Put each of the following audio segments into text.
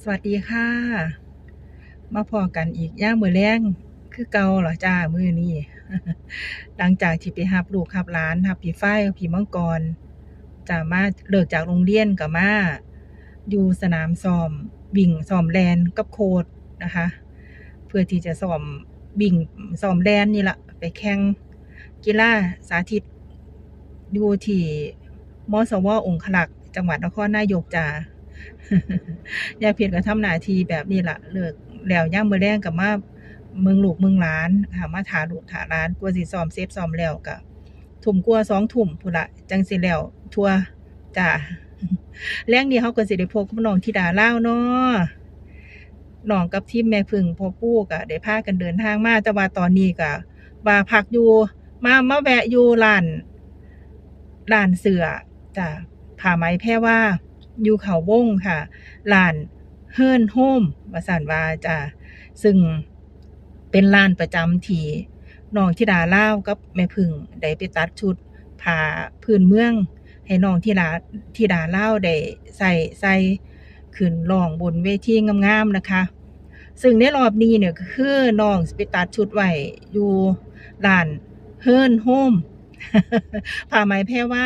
สวัสดีค่ะ มาพ้อกันอีกยามมื้อแลงคือเก่าล่ะจ้า มื้อนี้ หลังจากที่ไปรับลูกรับหลาน รับพี่ฝ้ายกับพี่มังกร จ้า มา เลิกจากโรงเรียนก็มาอยู่สนามซ้อมวิ่งซ้อมแล่นกับโค้ชนะคะ เพื่อที่จะซ้อมวิ่งซ้อมแล่นนี่ล่ะ ไปแข่ง กีฬาสาธิตอยู่ที่ มสว องครักษ์ จังหวัดนครนายกจ้า ยายเพชรก็ทำหน้าที่แบบนี้ล่ะ เลิกแล้วยามมื้อแลงก็มาเบิ่งลูกเบิ่งหลานค่ะ มาท่าลูกท่าหลาน กว่าสิซ้อมเสร็จซ้อมแล้วก็ทุ่มกว่าสองทุ่มพู้นล่ะ จั่งสิแล้วทั่วจ้า แลงนี้เฮาก็สิได้พบกับน้องธิดาลาวเนาะ น้องกับทีมแม่ผึ้งพ่อปู่ก็ได้พากันเดินทางมา แต่ว่าตอนนี้ก็ว่าพักอยู่ มา มาแวะอยู่ร้าน ร้านเสื้อจ้ะ ผ้าไหมแพรวา อยู่เขาวงค่ะ ร้านเฮิร์นโฮม ว่าซั่นว่าจ้ะ ซึ่งเป็นร้านประจำที่น้องธิดาลาวกับแม่ผึ้งได้ไปตัดชุดผ้าพื้นเมือง ให้น้องธิดา ธิดาลาวได้ใส่ ใส่ขึ้นร้องบนเวทีงามๆ นะคะ ซึ่งในรอบนี้เนี่ยก็คือน้องสิไปตัดชุดไว้อยู่ร้านเฮิร์นโฮม ผ้าไหมแพรวา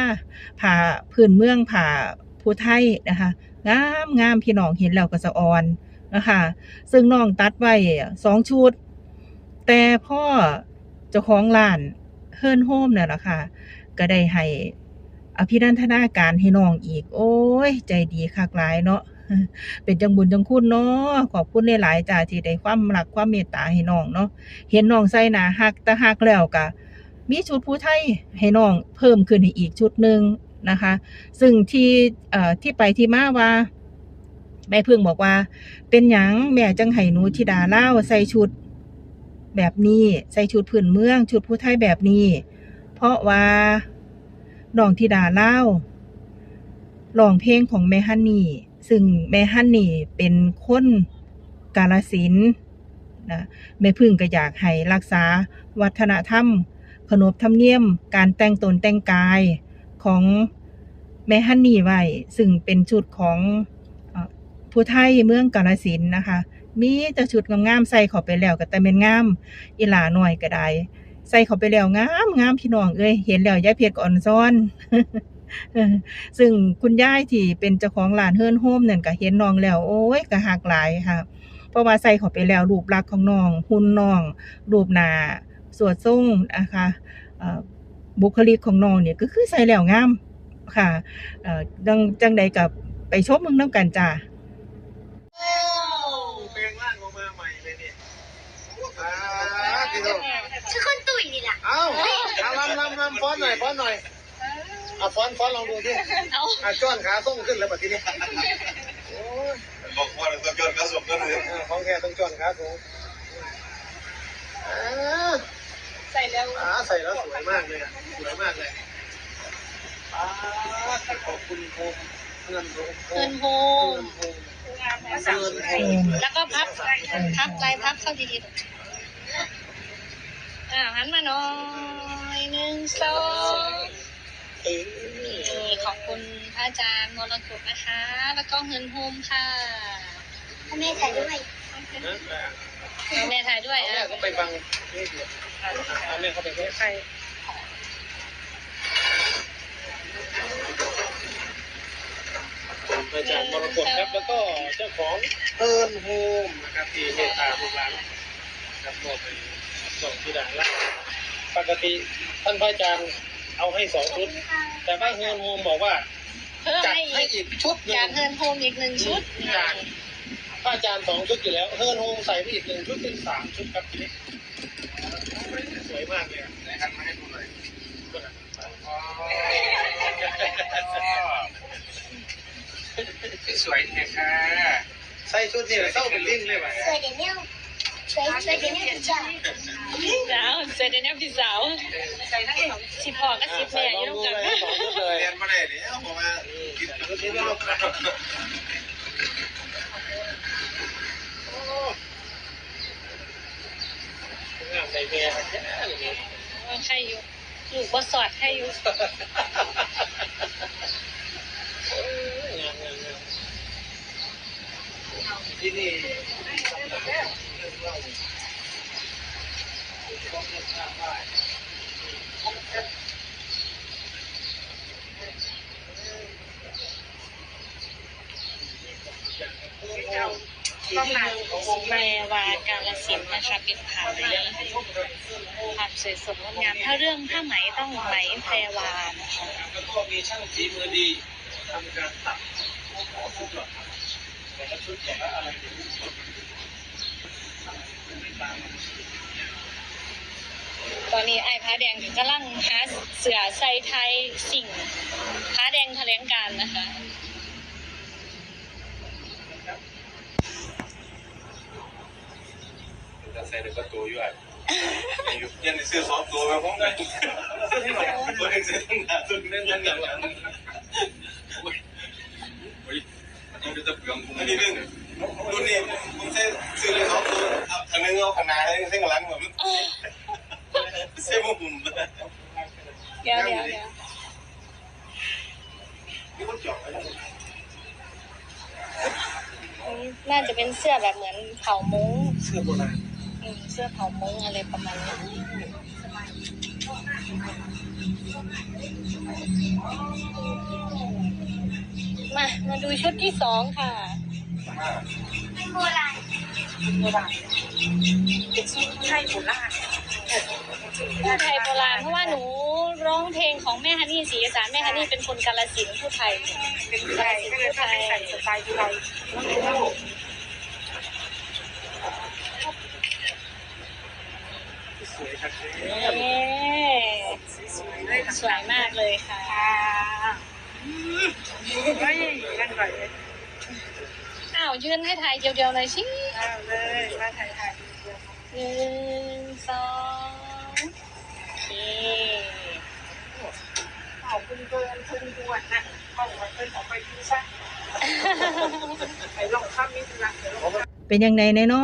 ผ้าพื้นเมือง ผ้าผู้ไทยนะคะ งามๆ พี่น้องเห็นแล้วก็สะออนนะคะ ซึ่งน้องตัดไว้สองชุด แต่พอเจ้าของร้านเฮิร์นโฮมนั่นล่ะค่ะ ก็ได้ให้อภินันทนาการให้น้องอีก โอ๊ย ใจดีคักหลายเนาะ เป็นจั่งบุญจั่งคุณเนาะ ขอบคุณหลายๆ จ้า ที่ได้ความรักความเมตตาให้น้องเนาะ เห็นน้องใส่หน้าฮักตาฮักแล้วก็มีชุดผู้ไทยให้น้องเพิ่มขึ้นให้อีกชุดหนึ่งนะคะ ซึ่งที่ เอ่อ ที่ไปที่มาว่า แม่ผึ้งบอกว่า เป็นหยังแม่จั่งให้หนูธิดาลาวใส่ชุดแบบนี้ ใส่ชุดพื้นเมือง ชุดผู้ไทยแบบนี้ เพราะว่าน้องธิดาลาวร้องเพลงของแม่ฮันนี่ ซึ่งแม่ฮันนี่เป็นคนกาฬสินธุ์นะ แม่ผึ้งก็อยากให้รักษาวัฒนธรรม ขนบธรรมเนียม การแต่งตนแต่งกายของแม่ฮันนี่ไว้ ซึ่งเป็นชุดของ เอ่อ ผู้ไทยเมืองกาฬสินธุ์นะคะ มีแต่ชุดงามๆ ใส่เข้าไปแล้วก็แต่แม่นงาม อีหล้าน้อยก็ได้ ใส่เข้าไปแล้วงามๆ พี่น้องเอ้ย เห็นแล้วยายเพชรก็อ่อนซ้อน ซึ่งคุณยายที่เป็นเจ้าของร้านเฮิร์นโฮมนั่นก็เห็นน้องแล้ว โอ๊ย ก็ฮักหลายค่ะ เพราะว่าใส่เข้าไปแล้วรูปลักษณ์ของน้อง หุ่นน้อง รูปหน้า สวดทรงนะคะ เอ่อ บุคลิกของน้องนี่ก็คือใส่แล้วงามค่ะ เอ่อ จั่ง จั่งใดก็ไปชมเบิ่งนำกันจ้า โอ้ แปลงร่างออกมาใหม่เลยนี่ อ่า พี่น้อง คือคนตุ้ยนี่ล่ะ เอ้า เอาลำ ลำ ลำ ฟ้อนหน่อย ฟ้อนหน่อย เอาฟ้อน ฟ้อนลองดูสิ เอา อ่ะ จ้อนขาส่งขึ้นแล้วบัดทีนี้ โอ้ย บอกว่าต้องจ้อนขาส่งขึ้นเลย เออ ของแท้ต้องจ้อนขาส่ง อ่า ใส่แล้ว อ่า ใส่แล้วสวยมากเลยอะ สวยมากเลย อ่า ขอบคุณโฮม เพื่อนโฮม เพื่อนโฮม เพื่อนโฮม แล้วก็พับ พับลายพับเข้าดีๆ อ่า หันมาหน่อย หนึ่ง สอง เออ นี่ ขอบคุณพระอาจารย์มรกตนะคะ แล้วก็เฮือนโฮมค่ะ ให้แม่ถ่ายด้วย แม่ถ่ายด้วย เอาแม่ อ่ะ ก็ไปบังนี่สิ เอาแม่เข้าไปด้วย ไป อาจารย์มรกตครับ แล้วก็เจ้าของเฮือนโฮมนะครับ ที่เมตตาลูกหลาน ครับ มอบให้น้องธิดาลาว ปกติท่านพระอาจารย์เอาให้สองชุด แต่ว่าเฮือนโฮมบอกว่า เพิ่ม จัด ให้อีก ให้อีกชุดหนึ่ง จากเฮือนโฮมอีกหนึ่งชุด จากพระอาจารย์สองชุดอยู่แล้ว เฮือนโฮมใส่ไปอีกหนึ่งชุดเป็นสามชุดครับทีนี้ สวยมากเลยอะ ไหนหันมาให้ดูหน่อย สวยแท้ค่ะ ใส่ชุดนี้แล้วเซาเป็นลิงเลยว่ะ สวยเดี๋ยวนี้ สวย สวยเดี๋ยวนี้จ้ะ สาว สวยเดี๋ยวนี้พี่สาว สิพ่อกับสิแม่อยู่นำกัน ใส่ลองดูเลย สองชุดเลย เรียนมาได้แล้ว เพราะว่า ชุดนี้ก็ลง โอ้ งามใส่แม่ ใครอยู่ ลูกบ่สอด ใครอยู่ เออ งาม งาม งาม ທີ່ນີ້ ແມ່ວ່າກາລະສິນນະຄະ ເປັນຜາໄໝ ພາບສວຍສົດງົດງາມ ຖ້າເລື່ອງຜ້າໄໝຕ້ອງໄໝແພຣວານະຄະ. ແລ້ວກໍມີຊ່າງຝີມືດີ ຕອນນີ້ອ້າຍຜ້າແດງກຳລັງຫາເສື້ອໃສ່ຖ່າຍສິ່ງ ຜ້າແດງຖະແຫຼງການນະຄະ. ເປັນຕາໃສ່ໄດ້ກວ່າໂຕຢູ່ ອ້າຍ. ຍັງໄດ້ຊື້ສອງໂຕແມ່ນບໍ່? ບໍ່ໄດ້ຊື້ທັງໜ້າ ຊື້ທັງຫຼັງ. ໂອ້ຍ ໂອ້ຍ ມັນຍັງເປັນຕາເປືອງ. ອັນນີ້ໜຶ່ງ ລຸ້ນນີ້ ຜົມໃສ່ ຊື້ໄດ້ສອງໂຕ ອັນໜຶ່ງເອົາຂ້າງໜ້າ ໃສ່ຂ້າງຫຼັງ ແບບມັນໃສ່ບໍ່ຫຸ້ມ. ດຽວ ດຽວ ດຽວ. ອັນນີ້ໜ້າຈະເປັນເສື້ອແບບເໝືອນເຜົ່າມົ້ງ ເສື້ອໂບລານ ອືມ ເສື້ອເຜົ່າມົ້ງ ອະໄລປະມານນີ້. ມາ ມາດູຊຸດທີສອງຄ່ະ. ໂບລານ ໂບລານ ເປັນຊຸດໄທໂບລານ. ຜູ້ໄທໂບລານ ເພາະວ່າໜູຮ້ອງເພງຂອງແມ່ຮັນນີ ສີອີສານ. ແມ່ຮັນນີເປັນຄົນກາລະສິນ ຜູ້ໄທ ເປັນຜູ້ໄທ ກາລະສິນ ກໍເລີຍຕ້ອງໄດ້ໃສ່ສະໄຕລ໌ຜູ້ໄທ. ສວຍຄັກເດ້ ນີ້ ສວຍມາກເລີຍຄ່ະ. ອ້າວ ຢືນໃຫ້ຖ່າຍດຽວໆໜ່ອຍຊິ. ເອົາເລີຍ ມາຖ່າຍ ຖ່າຍ ໜຶ່ງ ສອງ ໂອເຄ. ເອົາເພິ່ນເບິ່ງເພິ່ນບວດນະ ເອົາເພິ່ນອອກໄປຢູ່ຊະ ໄປລອງຄຳມີທຸລະ ໄປລອງຄຳ. ເປັນຈັ່ງໃດແດ່ນໍ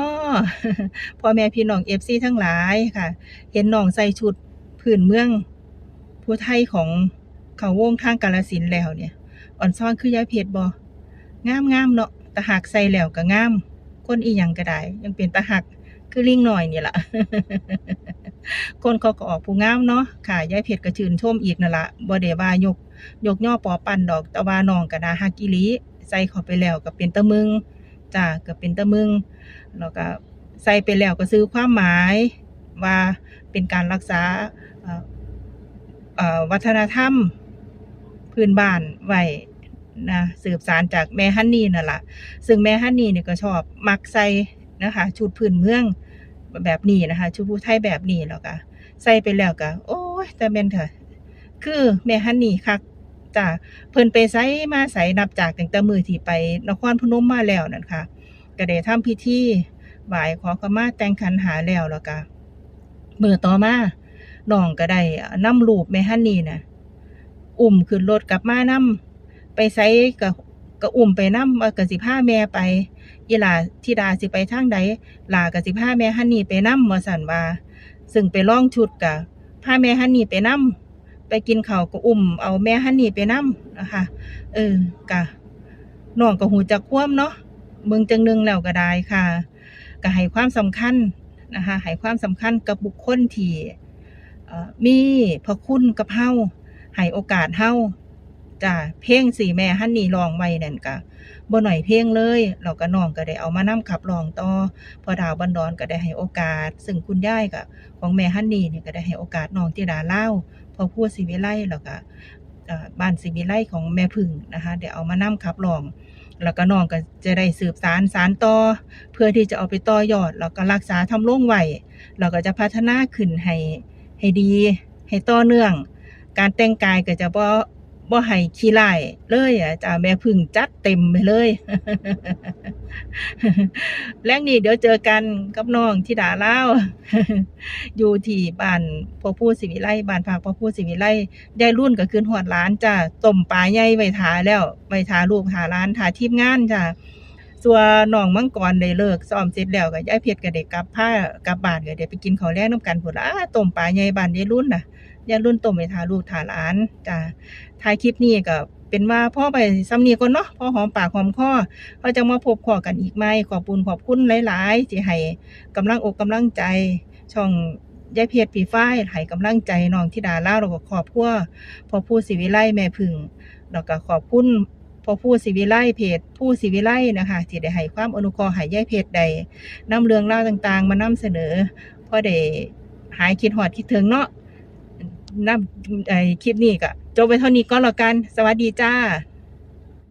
ພໍ່ແມ່ພີ່ນ້ອງເອັຟຊີທັງຫຼາຍຄ່ະ ເຫັນນ້ອງໃສ່ຊຸດພື້ນເມືອງຜູ້ໄທຂອງ ເຂົ້າວົງທາງກາລະສິນແລ້ວນີ້ ອ່ອນຊອນຄືຍາຍເພັດບໍ່? ງາມໆເນາະ ຕາຮັກ ໃສ່ແລ້ວກະງາມ ຄົນອີ່ຫຍັງກະໄດ້ ຍັງເປັນຕາຮັກຄືລິງນ້ອຍນີ້ລະ. ຄົນເຂົາກະອອກຜູ້ງາມເນາະ ຄ່ະ ຍາຍເພັດກະຊື່ນຊົມອີກນັ້ນລະ ບໍ່ໄດ້ວ່າຍົກ ຍົກຍໍປໍປັ້ນດອກ ແຕ່ວ່ານ້ອງກະໜ້າຮັກອີ່ຫຼີ ໃສ່ເຂົ້າໄປແລ້ວກະເປັນຕາເບິ່ງ ຈ້າ ກະເປັນຕາເບິ່ງ ແລ້ວກະໃສ່ໄປແລ້ວກະສື່ຄວາມໝາຍວ່າເປັນການລັກສາ ເອີ ວັດທະນະທຳພື້ນບ້ານໄວ້ນະ ສືບສານຈາກແມ່ຮັນນີນັ້ນລະ. ເຊິ່ງແມ່ຮັນນີນີ້ກະຊອບມັກໃສ່ນະຄະ ຊຸດພື້ນເມືອງແບບນີ້ນະຄະ ຊຸດຜູ້ໄທແບບນີ້ ແລ້ວກະໃສ່ໄປແລ້ວກະ ໂອ້ຍ ແຕ່ແມ່ນ ຄືແມ່ຮັນນີຄັກຈ້າ ເພິ່ນໄປໃສມາໃສ ນັບຈາກຕັ້ງແຕ່ມື້ທີ່ໄປນະຄອນພະນົມມາແລ້ວນັ້ນຄ່ະ ກະໄດ້ທຳພິທີໄຫວ້ຂໍຂະມາແຕ່ງຂັນຫ້າແລ້ວ ແລ້ວກະມື້ຕໍ່ມາ ນ້ອງກະໄດ້ນຳຮູບແມ່ຮັນນີນະ ອຸ້ມຂຶ້ນລົດກັບມານຳ ໄປໃສກະ ກະອຸ້ມໄປນຳ ວ່າກະຊິພາແມ່ໄປ ອີ່ຫຼ້າທິດາຊິໄປທາງໃດ ຫຼ້າກະຊິພາແມ່ຮັນນີໄປນຳ ວ່າຊັ້ນວ່າ ເຊິ່ງໄປລອງຊຸດກະພາແມ່ຮັນນີໄປນຳ ໄປກິນເຂົ້າກະອຸ້ມເອົາແມ່ຮັນນີໄປນຳນະຄະ. ເອີ ກະ ນ້ອງກະຮູ້ຈັກຄວາມເນາະ ເບິ່ງຈັ່ງໜຶ່ງແລ້ວກະໄດ້ຄ່ະ ກະໃຫ້ຄວາມສຳຄັນນະຄະ ໃຫ້ຄວາມສຳຄັນກັບບຸກຄົນທີ່ ເອີ ມີພະຄຸນກັບເຮົາ ໃຫ້ໂອກາດເຮົາ ຈ້າ ເພງທີ່ແມ່ຮັນນີຮ້ອງໄວ້ນັ້ນກະບໍ່ໜ້ອຍເພງເລີຍ ແລ້ວກະນ້ອງກະໄດ້ເອົາມານຳຂັບຮ້ອງຕໍ່ ພໍ່ທ້າວບັນດອນກະໄດ້ໃຫ້ໂອກາດ ເຊິ່ງຄຸນຍາຍກະ ຂອງແມ່ຮັນນີນີ້ກະໄດ້ໃຫ້ໂອກາດນ້ອງທິດາລາວ ພໍ່ພູສີວິໄລ ແລ້ວກະ ເອີ ບ້ານສີວິໄລຂອງແມ່ຜຶ່ງນະຄະ ໄດ້ເອົາມານຳຂັບຮ້ອງ ແລ້ວກະນ້ອງກະຈະໄດ້ສືບສານ ສານຕໍ່ ເພື່ອທີ່ຈະເອົາໄປຕໍ່ຍອດ ແລ້ວກະຮັກສາທຳລົງໄວ້ ແລ້ວກະຈະພັດທະນາຂຶ້ນໃຫ້ ໃຫ້ດີ ໃຫ້ຕໍ່ເນື່ອງ ການແຕ່ງກາຍກະຈະບໍ່ ບໍ່ໃຫ້ຂີ້ຮ້າຍເລີຍ ອາຈານແມ່ຜຶ່ງຈັດເຕັມໄປເລີຍ. ແລງນີ້ດຽວເຈີກັນກັບນ້ອງທິດາລາວ ຢູ່ທີ່ບ້ານພໍ່ພູສີວິໄລ ບ້ານພັກພໍ່ພູສີວິໄລ. ຍາຍລຸນກະຄຶດຮອດຫຼານຈ້າ ຕົ້ມປາໃຫຍ່ໄວ້ຖ້າແລ້ວ ໄວ້ຖ້າລູກຖ້າຫຼານ ຖ້າທີມງານຈ້າ. ສ່ວນນ້ອງມັງກອນໄດ້ເລີກຊ້ອມເສັດແລ້ວ ກະຍາຍເພັດກະໄດ້ກັບ ພາກັບບ້ານ ກະໄດ້ໄປກິນເຂົ້າແລງນຳກັນພຸ້ນລະ ຕົ້ມປາໃຫຍ່ບ້ານຍາຍລຸນນະ ຍາຍລຸນຕົ້ມໄວ້ຖ້າລູກຖ້າຫຼານຈ້າ. ທ້າຍຄລິບນີ້ກະ ປັນວ່າພໍໄປສ່ຳນີ້ກ່ອນເນາະ ພໍຫອມປາກຫອມຄໍ ເຮົາຈະມາພົບພໍ້ກັນອີກໃໝ່. ຂອບບຸນຂອບຄຸນຫຼາຍໆ ທີ່ໃຫ້ກຳລັງອົກກຳລັງໃຈຊ່ອງຍາຍເພັດ Free Fire ໃຫ້ກຳລັງໃຈນ້ອງທິດາລາວ ແລ້ວກໍຄອບຄົວ ພໍ່ພູສີວິໄລ ແມ່ຜຶ່ງ ແລ້ວກໍຂອບຄຸນພໍ່ພູສີວິໄລ ເພຈພູສີວິໄລນະຄະ ທີ່ໄດ້ໃຫ້ຄວາມອະນຸເຄາະໃຫ້ຍາຍເພັດໄດ້ນຳເລື່ອງລາວຕ່າງໆມານຳສະເໜີ ພໍໄດ້ຫາຍຄິດຮອດຄິດເຖິງເນາະ. ນຳ ໄອ້ ຄລິບນີ້ກໍຈົບໄວ້ເທົ່ານີ້ກ່ອນແລ້ວກັນ. ສະຫວັດດີຈ້າ.